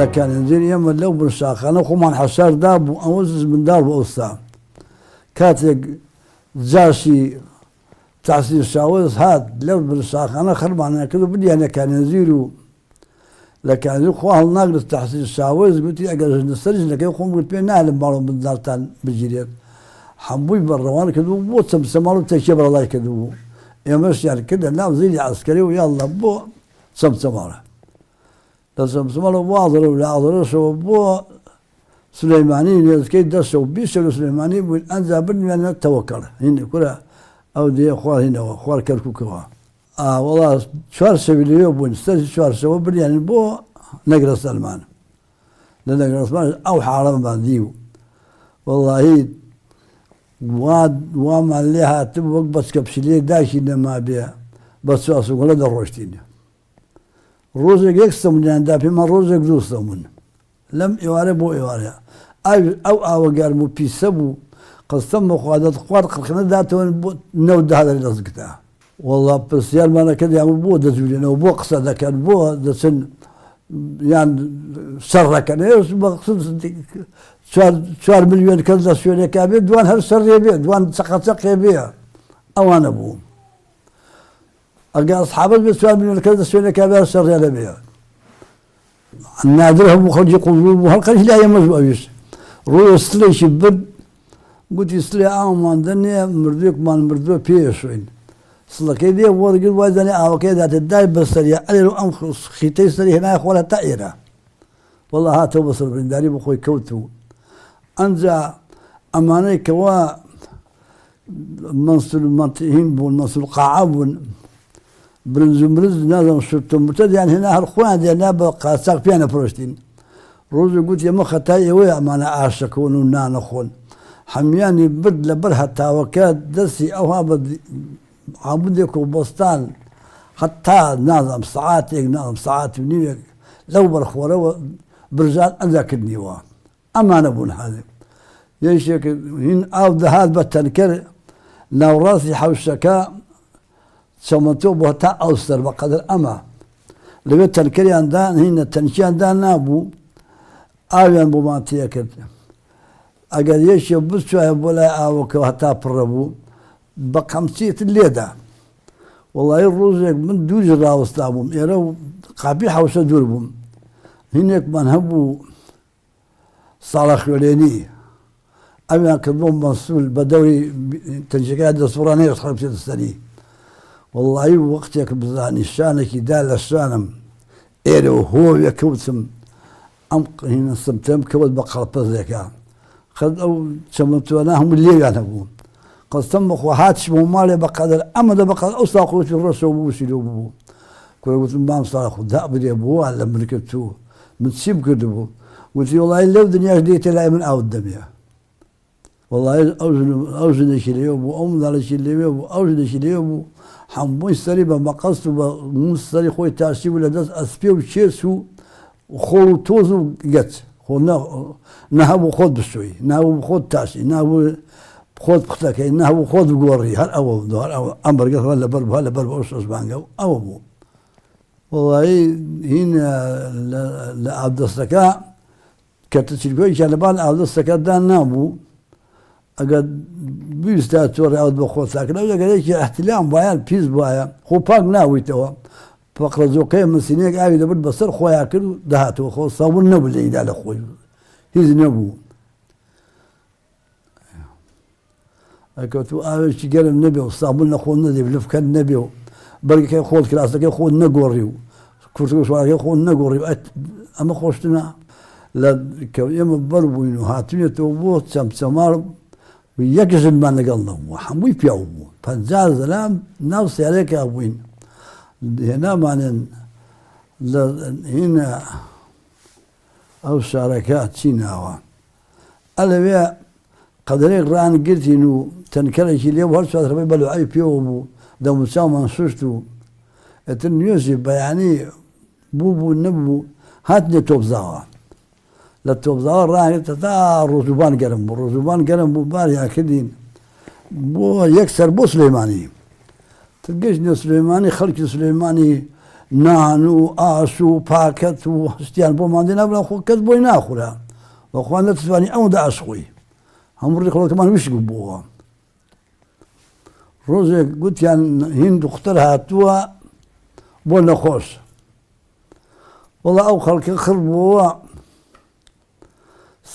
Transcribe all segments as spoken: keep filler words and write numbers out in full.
لە کانێنجێر ئێمە لەو بن شاخانە خۆمان حەشار دابوو، ئەوە زز منداڵ بۆ ئەوسا. کاتێک جاشی تەحسین شاوەز هات، لەو بن شاخانە خەرمانیان کرد و بردیانە کانێنجێر و لە کانێنجێر خوا هەڵناگرت تەحسین شاوەز گوتی، ئەگەر ژنە سەر ژنەکەی خۆم گرت پێ نالم ماڵ و منداڵتان بگیرێت. هەمووی بەڕەوان کرد و بۆ چەمچەماڵ و تەکیە بەرەڵای کرد بوو. ئێمەشیان کردە ناو زیری عەسکەری و یاڵڵا بۆ چەمچەماڵە. لە سەمسمەڵە وازەرە و لە ئازەرەشەوە بۆ سلەیمانی نێزکەی دە شەو بیست شەو لە سلەیمانی بووین، ئەنجا بردمیانە تەوەکەڵ. هینی کورە ئەو دێ خوار هینەوە، خوار کەرکووکەوە. ئا، وەڵا چوار شەوی لەوێ بووین، سەری چوار شەوە بردیانین بۆ نەگرە سەلمان. لە نەگرە سەلمان ئەو حاڵەمان دی و وەڵاهی وا، وامان لێ هاتبوو وەک بەچکە پشیلەیەک داکی نەمابێ، بە چواسوگەڵە دەڕۆشتین. ڕۆژێک یەک سەمونیان دا پێمان، ڕۆژێک دوو سەمون. لەم ئێوارە بۆ ئێوارە. ئاو، ئەو ئاوە گەرم و پیسە بوو، قەستەم بە خوا دەتخوارد قڕخنە داتەوە بۆ نەو دە هەزار دەست گرتا. وەڵا پرسیارمانەکە دیان بۆ دەجوولێنەوە، بۆ قسە دەکەن، بۆ دەچن یان شەڕەکەن. ئێ، مەخسوس چوار، چوار ملیۆن کەس لە شوێنێکا بێ، دوان هەر شەڕێ بێ، دوان چەقەچەقێ بێ. ئەوانە بوو. ئەگە ئەسحابەت بێ چوار ملیۆن کەس لە شوێنێکا بێ، هەر شەڕێ لە بێ. نادر هەبوو، خەڵکی قوزوو بوو، هەڵقەش لای ئێمەش بوو ئەویش. ڕۆیە سلێکی برد، گوتی، سلێ ئاومان دەنێ، مردوێکمان مردووە پێیە شوێن. سڵەکەی دێ وەرگرت، وای زانێ ئاوەکەی داتێ دای بەسەریا، ئەلێ ئەم خ-، خیتەی سەری هێنای خوارە تا ئێرە. وەڵا هاتەوە بە سەربرینداری بۆ خۆی کەوت و ئەنجا ئەمانەی کەوا مەنسول مەنتهین بوون، مەنسول قاعە بوون، برنج و مرنج، نازم، شرت و مرتە دیان هێنا هەر خۆیان دیان نا بە قاچاق پیانە پرۆشتین. ڕۆژێ گوتی، ئەمە خەتای ئێوەیە، ئەمانە ئاشەکەون و نانەخۆن. هەمیانی برد لە بەر هەتاوەکە دەستی ئەوها بە عامودێک و بەستان، هەتا نازم سعاتێک، نازم سعات و نیوێک لەو بەرخۆرەوە برژان ئەنجا کردنیوە. ئەمانە بوون حاضر. یەکێک هین ئاو دەهات بە تەنکەر ناوڕاستی حەوشەکە چەمەتۆ بۆ تا ئەو سەر بە قەدر ئەمە. لەوێ تەنکەریان دان، هینە تەنکیان دان نابوو، ئاویان بۆمان تێکرد. ئەگەر یەکێ بچوایە بۆ لای ئاوەکە هەتا پڕە بوو، بە قەمچیت لێدا. وەڵایی ڕۆژێک من دووری ڕاوەستا بووم، ئێرە و قاپی حەوشە دوور بووم. هینێکمان هەبوو، ساڵە خوێنێنی. ئەویان کردبوو مەسول بە دەوری تەنجەکە دەسوڕانەیە خەڵک پێ دەسەری. وەڵایی وەختێک بزانی شانێکی دا لە شانم، ئێرە و هۆوێ کەوتم، ئەم قینە سمتم کەوت بە قەڵپەزێکە. قەد ئەو چەمەتوانە هەموو لێویان هەبوو. قەستەم بەخوا هاتش بۆ ماڵێ بە قەدەر ئەمە دە بە قەدەر ئەو ساقۆچی ڕەشەوە بوو، شیرۆ بوو. کورە گوتم، مام ساڵ خۆ دا بدێ بووە لە ملکە تو. من چیم کردبوو؟ گوتی، وەڵای لەو دنیاش دێتە لای من ئاوت دەمێ. وەڵای ئەو ژن، ئەو ژنێکی لێوە بوو، ئەو منداڵێکی لێوێ بوو، ئەو ژنێکی لێوە بوو. هەمووی سەری بە مەقەست و بە موس سەری خۆی تاشی بوو لە دەست ئەسپێ و چێس و خۆڵ و تۆز و گەچ. خۆ نە، نەهەبوو خۆت بشۆی، نەهەبوو خۆت تاشی، نەهەبوو خۆت بخت دەکەی، نەهەبوو خۆت بگۆڕی، هەر ئەوە، هەر ئەوە. ئەم بەرگە لەبەر بووە، لەبەر بە ئەو شەش مانگە و ئەوە بوو. وەڵایی هین لە، لە ئاودەستەکە کە تچیلکۆیەکیان لەبان ئاودەستەکە دان نابوو، ئەگەر بویستا تۆ ڕاوت بە خۆت ساکردەوە، ئەگەر یەکی ئەحتیلام وایە، پیس وایە، خۆ پاک ناویتەوە. فەقرە زۆکەیە من سینەیەک ئاوی دەبرد بەسەر خۆیا کرد و دەهاتەوە خۆ، ساوون نەبوو لە ئیدا لە خۆی. هیچ نەبوو. ئەکەوت و ئاوێکی گەرم نەبێ و سابون لە خۆ نەدێ، لفکەن نەبێ و بەرگەکەی خۆت، کراسەکەی خۆت نەگۆڕی و کورتک و شوارەکەی خۆت نەگۆڕی و ئەت-، ئەمە خۆشتنە لە کە ئێمە بەر بووین و هاتوینێتەوە بۆ چەمچەماڵ و یەک ژنمان لەگەڵ نەبوو، هەمووی پیاو بوو. پەنجا زەلام ناو سیارەیەکا بووین. هێنامانێن لە هینە ئەو شارەکە چی ناوە؟ ئەلەوێ قەدرێک ڕان گرتین و تەنکەرێکی لێ و هەر چوار تەرەفەی بەلوعەی پێوە بوو، دەموچاومان شوشت و ئەتر نوێژی بەیانی بوو بوو نەبوو، هاتنێ تۆپزاوە. لە تۆپزاوە ڕاهێت تا ڕۆژوبان گەرم بوو. ڕۆژوبان گەرم بوو، باریان کردین بۆ یەک سەر بۆ سلێمانی. تر گەشتنە سلێمانی، خەڵکی سلێمانی نان و ئاش و پاکەت و هەستیان بۆ ماندی نابرا خۆ کەس بۆی ناخورا. وە خوا نەتوانی ئەو دە ئاش خۆی. هەموو ڕێ خەڵکمان وشک بووە. ڕۆژێک گوتیان هین دوختەر هاتووە بۆ نەخۆش. وەڵا ئەو خەڵکە خڕ بووە.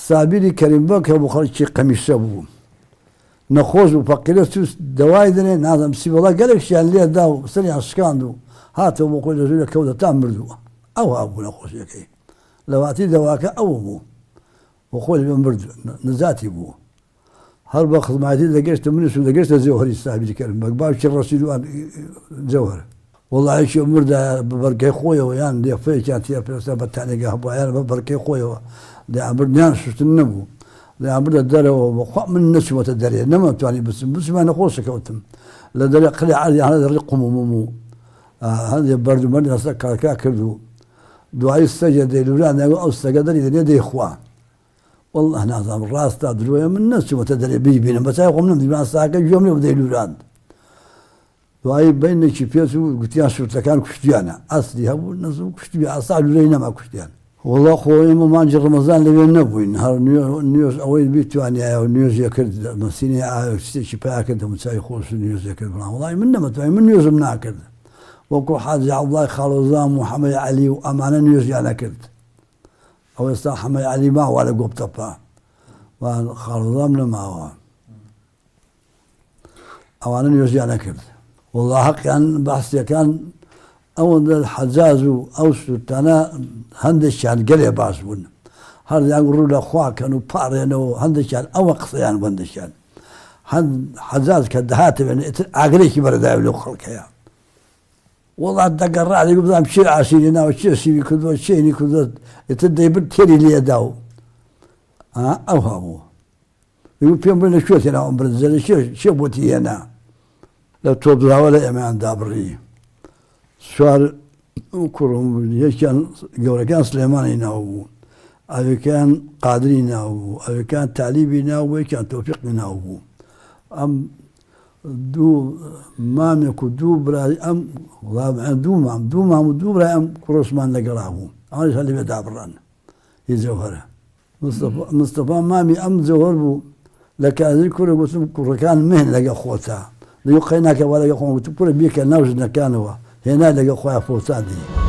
سابیری کەریم بەگ هەبوو، خەڵکی قەمیشە بوو. نەخۆش بوو، فەقیرە چوو دەوای دەنێ، نازم سی وەڵا گەلێک شیان لێ دا و سەریان شکاند و هاتەوە بۆ خۆی لە ژوورە کەوتە تا مردووە. ئەو هابوو نەخۆشیەکەی. لەواتی دەواکە ئەو بوو. بۆ خۆی لەوێ مرد، نەجاتی بوو. هەر بە خزمایەتی دەگەشتە منیش و دەگەشتە جەوهەری سابیری کەرم بەگ. باوکی ڕەشید وان جەوهەر. وەڵایەکی مردە بە بەرگەی خۆیەوە، یان لێفەیەکیان تێ پێستا بە تانێگە هەبووە، یان بە بەرگەی خۆیەوە. لێ ئەمر نیان شوشتن نەبوو. لێ ئەمر دە دەرەوە، بەخوا من نەچوومەتە دەرێ، نەمەتوانی بچم. بچمە نەخۆش کەوتم. لە دەرێ قلێ عەردی هەڵە دەڕی قوموموم و، ئا، هەندێ بەرد و مەردی لەسەر کارکا کرد و دوایی سەگێ دەیلووران، دەیگو ئەو سەگە دەری دەنێ دەیخوا. وەڵڵاه نازانم ڕاستە درۆیە، من نەچوومەتە دەرێ بیبینم، بە چای خۆم نەمدیبان ساکە گوێم لێ دەیلووراند. دوایی بەینێکی پێچ و گوتیان شورتەکان کوشتیانە. ئەسلی هەبوو نەزوو کوشتبی ئاسا لوورەی نەما کوشتیان. وەڵا خۆ ئێمە مانگی ڕەمەزان لەوێ نەبووین. هەر نوێ-، نوێژ ئەوەی بیتوانیایە و نوێژێ کرد، مەسینەی ئاوێک شتێکی پیا کرد، دەموچای خۆش و نوێژێ کرد. بەڵام وەڵای من نەمەتوانی، من نوێژم ناکرد. وەکو حاجی عەبدوڵای خاڵۆزان و حەمەی عەلی و ئەمانە نوێژیان نەکرد. ئەو ئێستا حەمەی عەلی ماوە لە گۆپتەپە. وان خاڵۆزان نەماوە. ئەوانە نوێژیان نەکرد. وەڵا حەقیان بەحسیەکان ئەوەندە حەجاز و ئەو سوتانە هەندێکیان گەلێ باش بوون. هەر دەیان ڕوو لە خوا کەن و پاڕێنەوە، هەندێکیان ئەوە قسەیان بەندێکیان. هەند حەجاز کە دەهاتەوێن ئیتر ئاگرێکی بەرەدایە لەو خەڵکەیە. وەڵا دەگەڕا دەیگو بزانم چێ ئاسیری ناوە، چێ سیری کردووە، چێ هینی کردووە، ئیتر دەیبرد تێری لێدا و، ئا، ئەو هەبوو. دەیگو پێم بڵێ لە کوێ تێناوم برد، زەرە چێ، چێ بۆتی هێنا. لە تۆپ دراوە لە ئێمەیان دابڕی. چوار کوڕم بوون، یەکیان گەورەکان سلێمانی ناو بوو، ئەوێکیان قادری ناو بوو، ئەوێکیان تالیبی ناو بوو، یەکیان تۆفیقی ناو بوو. ئەم دوو مامێک و دوو برای ئەم، وڵا دوو مام، دوو مام و دوو برای ئەم کوڕۆسمان لەگەڵا بوو. ئەوانش هەر لەوێ دابڕان. هی جەوهەرە. مستەفا، مستەفا مامی ئەم جەوهەر بوو. لە کازی کوڕە گوتم، کوڕەکان مهێن لەگە خۆتا. دەیگو قەی ناکە وا لەگە خۆم. گوتم، کوڕە بیکە ناو ژنەکانەوە. هێنا لەگە خۆیان فەوتاندی.